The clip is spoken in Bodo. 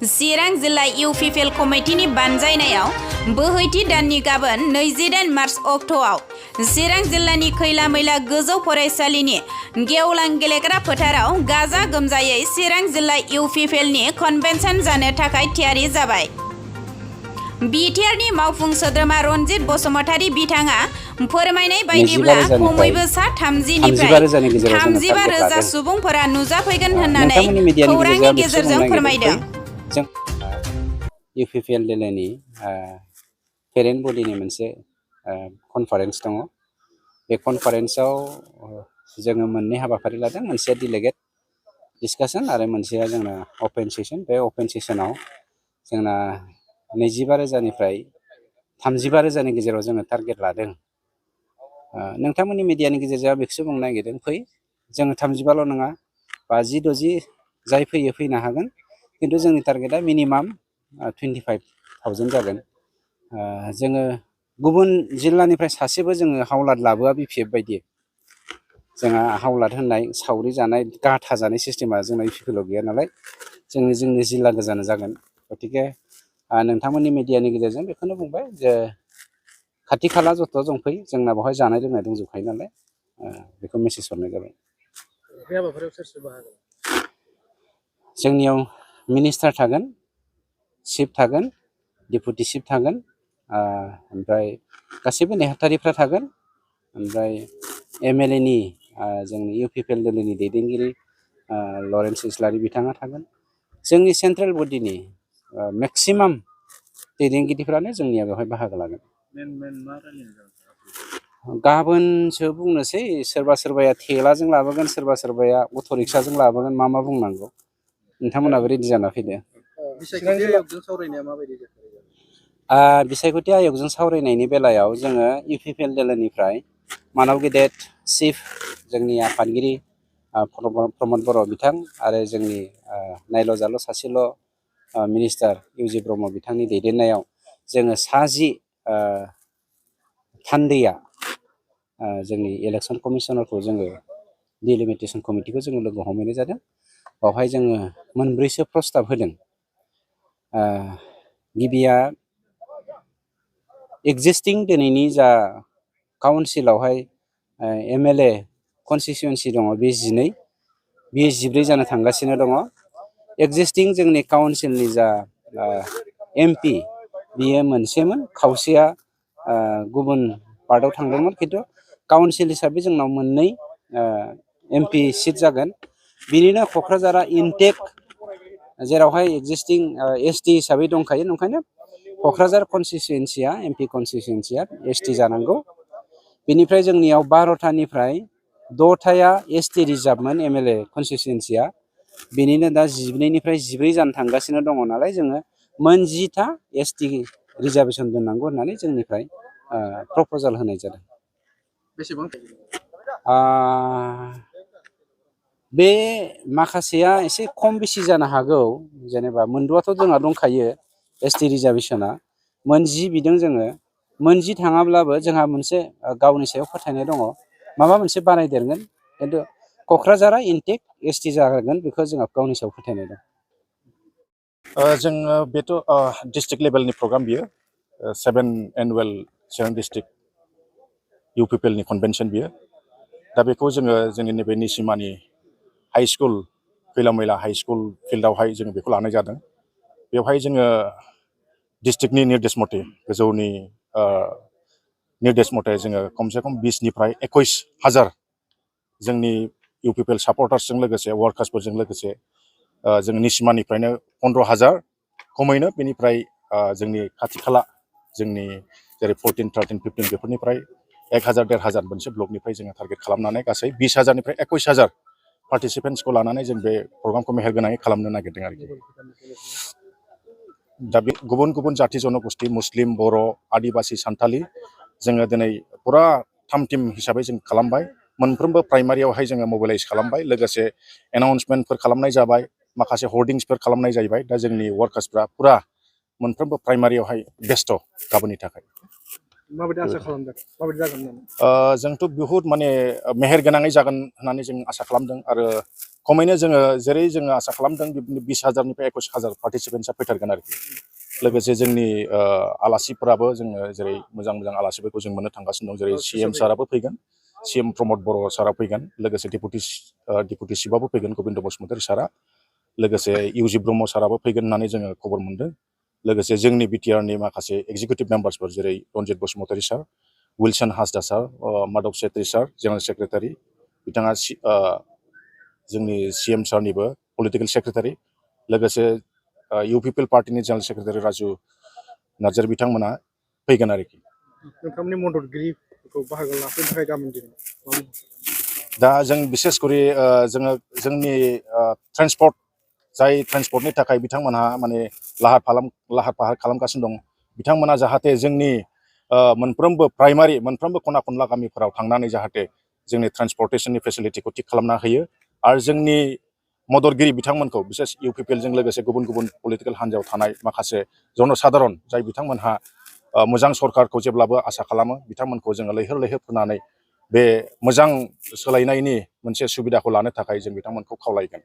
चिरां जिल्ला UPPL कमिटिनि बानजायनायाव बोहैथि दाननि गाबोन 28 मार्च अक्ट'आव चिरां जिल्लानि खैला मैला गोजौ फरायसालिनि गेवलां गेलेग्रा फोथाराव गाजा गोमजायै चिरां जिल्ला UPPLनि कन्वेन्शन जानो थाखाय थियारि जाबाय। बिटिआरनि मावफुं सोद्रोमा रनजित बसुमतारी बिथाङा फोरमायनाय बायदिब्ला खमैबो सा 35,000 सुबुंफोरा नुजाफैगोन होननानै खौरांनि गेजेरजों फोरमायदों। UPPL दिल्लीनि पेरेन्ट बडिनि मोनसे कनफारेन्स दङ। बे कनफारेन्सआव जोङो मोननै हाबाफारि लादों, मोनसेया डिलेगेट डिस्कासन आरो मोनसेया जोंना अपेन सेसन। बे अपेन सेसनाव जोंना 25,000निफ्राय 35,000नि गेजेराव जोङो टारगेट लादों। नोंथांमोननि मिडियानि गेजेरजों बेखौसो बुंनो नागिरदों, फै जोङो 35ल' नङा, 50-60 जाय फैयो फैनो हागोन, खिन्थु जोंनि टारगेटआ मिनिमाम 25,000 जागोन। जोङो गुबुन जिल्लानिफ्राय सासेबो जोङो हावलाद लाबोआ BPF बायदि। जोंहा हावलाद होननाय सावरि जानाय गाथा जानाय सिस्टेमा जोंना UPPLआव गैया नालाय, जोंनि जिल्ला गोजानो जागोन। गतिके नोंथांमोननि मिडियानि गेजेरजों बेखौनो बुंबाय जे खाथि खाला जत' जोंफै, जोंना बेवहाय जानाय लोंनाय दंजोबखायो नालाय, बेखौ मेसेज हरनाय जाबाय। बे हाबाफारियाव सोर सोर बाहागो? जोंनियाव मिनिस्टार थागोन, चिफ थागोन, डेपुटि चिफ थागोन, ओमफ्राय गासैबो नेहाथारिफ्रा थागोन, ओमफ्राय MLAनि जोंनि UPPL दिल्लीनि दैदेनगिरि लरेन्स इस्लारि बिथाङा थागोन। जोंनि सेन्ट्रेल बडिनि मेक्सिमाम दैदेनगिरिफ्रानो जोंनिया बेवहाय बाहागो लागोन। गाबोनसो बुंनोसै, सोरबा सोरबाया थेलाजों लाबोगोन, सोरबा सोरबाया अट' रिक्साजों लाबोगोन, मा बुंनांगौ नोंथांमोनाबो रेडि जाना फैदो। बिसायख'थि आय'गजों सावरायनाया माबायदि जाखो? बिसायख'थि आय'गजों सावरायनायनि बेलायाव जोङो UPPL दिल्लीनिफ्राय मानव गेदेर चिफ जोंनि आफादगिरि प्रमद बर' बिथां आरो जोंनि नायल' जाल' सासेल' मिनिस्टार UG ब्रह्म बिथांनि दैदेननायाव जोङो 10 थान्दैया जोंनि इलेक्सन कमिसनारखौ जोङो डिलिमिटेसन कमिटिखौ जोङो लोगो हमहैनाय जादों। बावहाय जोङो मोनब्रैसो प्रस्ताब होदों। गिबिया एक्जिस्टिं दिनैनि जा काउन्सिलावहाय MLA कनस्टिटिउन्सि दङ, बे 12, बे 14 जानो थांगासिनो दङ। एक्जिस्टिं जोंनि काउन्सिलनि जा MP बियो मोनसेमोन, खावसेया गुबुन पार्टआव थांदोंमोन, खिन्थु काउन्सिल हिसाबै जोंनाव 2 MP सिट जागोन। बिनिनो क'क्राझारा इनटेक, जेरावहाय एक्जिस्टिं ST हिसाबै दंखायो, ओंखायनो क'क्राझार कनस्टिटिउन्सिया MP कनस्टिटिउन्सिया ST जानांगौ। बेनिफ्राय जोंनियाव 12थानिफ्राय 6थाया ST रिजार्भमोन MLA कनस्टिटिउन्सिया, बेनिनो दा 12निफ्राय 14 जानो थांगासिनो दङ नालाय, जोङो मोन 10था ST रिजार्भेसन दोननांगौ होननानै जोंनिफ्राय प्रप'जाल होनाय जादों। बेसेबां? बे माखासेया एसे खम बेसि जानो हागौ, जेनेबा मोनद'आथ' जोंहा दंखायो ST रिजार्भेसना, मोन 10 बिदों जोङो, मोन 10 थाङाब्लाबो जोंहा मोनसे गावनि सायाव फोथायनाय दङ, माबा मोनसे बानायदेरगोन, खिन्थु क'क्राझारा इनटेक ST जागोन, बेखौ जोंहा गावनि सायाव फोथायनाय दं। जोङो बेथ' डिस्ट्रिक्ट लेभेलनि प्रग्राम बियो, 7 एनुवेल चिरां डिस्ट्रिक्ट UPPLनि कनभेनसन बियो। दा बेखौ जोङो जोंनि नैबे निसिमानि हाइ स्कुल, खैला मैला हाइ स्कुल फिल्डआवहाय जोङो बेखौ लानाय जादों। बेवहाय जोङो डिस्ट्रिक्टनि निर्देश मथे, गोजौनि निर्देश मथे जोङो खमसे खम 20निफ्राय 21,000 जोंनि UPPL सापर्टार्सजों लोगोसे वार्कार्सफोरजों लोगोसे जों निसिमानिफ्रायनो 15,000 खमैनो, बेनिफ्राय जोंनि खाथि खाला जोंनि जेरै 14, 13, 15 बेफोरनिफ्राय 1,000-1,500 मोनसे ब्लकनिफ्राय जोङो टारगेट खालामनानै गासै 20,000निफ्राय 21,000 पार्टिसिपेन्ट्सखौ लानानै जों बे प्रग्रामखौ मेहेरगोनाङै खालामनो नागिरदों आरोखि। दा बे गुबुन गुबुन जाथि जन'गोष्ठी, मुस्लिम, बर', आदिबासि, सान्थालि, जोङो दिनै फुरा थाम टिम हिसाबै जों खालामबाय। मोनफ्रोमबो प्राइमारियावहाय जोङो मबिलाइज खालामबाय, लोगोसे एनाउन्समेन्टफोर खालामनाय जाबाय, माखासे हर्डिंसफोर खालामनाय जाहैबाय। दा जोंनि वार्कार्सफ्रा फुरा मोनफ्रोमबो प्राइमारियावहाय बेस्थ' गाबोननि थाखाय। माबायदि आसा खालामदों, माबायदि जागोन? जोंथ' बहुद माने मेहेरगोनाङै जागोन होननानै जों आसा खालामदों, आरो खमैनो जोङो जेरै जोङो आसा खालामदों बिदिनो 20,000निफ्राय 21,000 पार्टिसिपेन्टसा फैथारगोन आरोखि लोगोसे जोंनि आलासिफोराबो जोङो जेरै मोजां मोजां आलासिफोरखौ जों मोननो थांगासिनो दं जेरै CM साराबो फैगोन CM प्रमद बर' सारा फैगोन लोगोसे डिपुटि चिफआबो फैगोन गबिन्द बसुमतारी सारा लोगोसे इउजि ब्रह्म साराबो फैगोन होननानै जोङो खबर मोनदों लोगोसे जोंनि बिटिआरनि माखासे एगजिकिउटिभ मेम्बार्सफोर जेरै रन्जित बसुमतारी सार विल्सन हासदा सार माधव सेत्री सार जेनेरेल सेक्रेटारि बिथाङा जोंनि CM सारनिबो पलिटिकेल सेक्रेटारि लोगोसे UPPL पार्टिनि जेनेरेल सेक्रेटारि राजु नार्जारी बिथांमोना फैगोन आरोखि नोंथांमोननि मददगिरिफोरखौ बाहागो लाफैनो थाखाय गाबोन दिनै दा जों बिसेस करि जोङो जोंनि ट्रेन्सपर्ट जाय ट्रेन्सपर्टनि थाखाय बिथांमोनहा माने लाहार फाहार खालामगासिनो दं बिथांमोना जाहाथे जोंनि मोनफ्रोमबो प्राइमारि मोनफ्रोमबो खना खनला गामिफोराव थांनानै जाहाथे जोंनि ट्रेन्सपर्टेशननि फेसिलिटिखौ थिग खालामना होयो आरो जोंनि मददगिरि बिथांमोनखौ बिसेस UPPLजों लोगोसे गुबुन गुबुन पलिटिकेल हान्जायाव थानाय माखासे जनसाधारन जाय बिथांमोनहा मोजां सरकारखौ जेब्लाबो आसा खालामो बिथांमोनखौ जोङो लैहोर लैहोर फैनानै बे मोजां सोलायनायनि मोनसे सुबिदाखौ लानो थाखाय जों बिथांमोनखौ खावलायगोन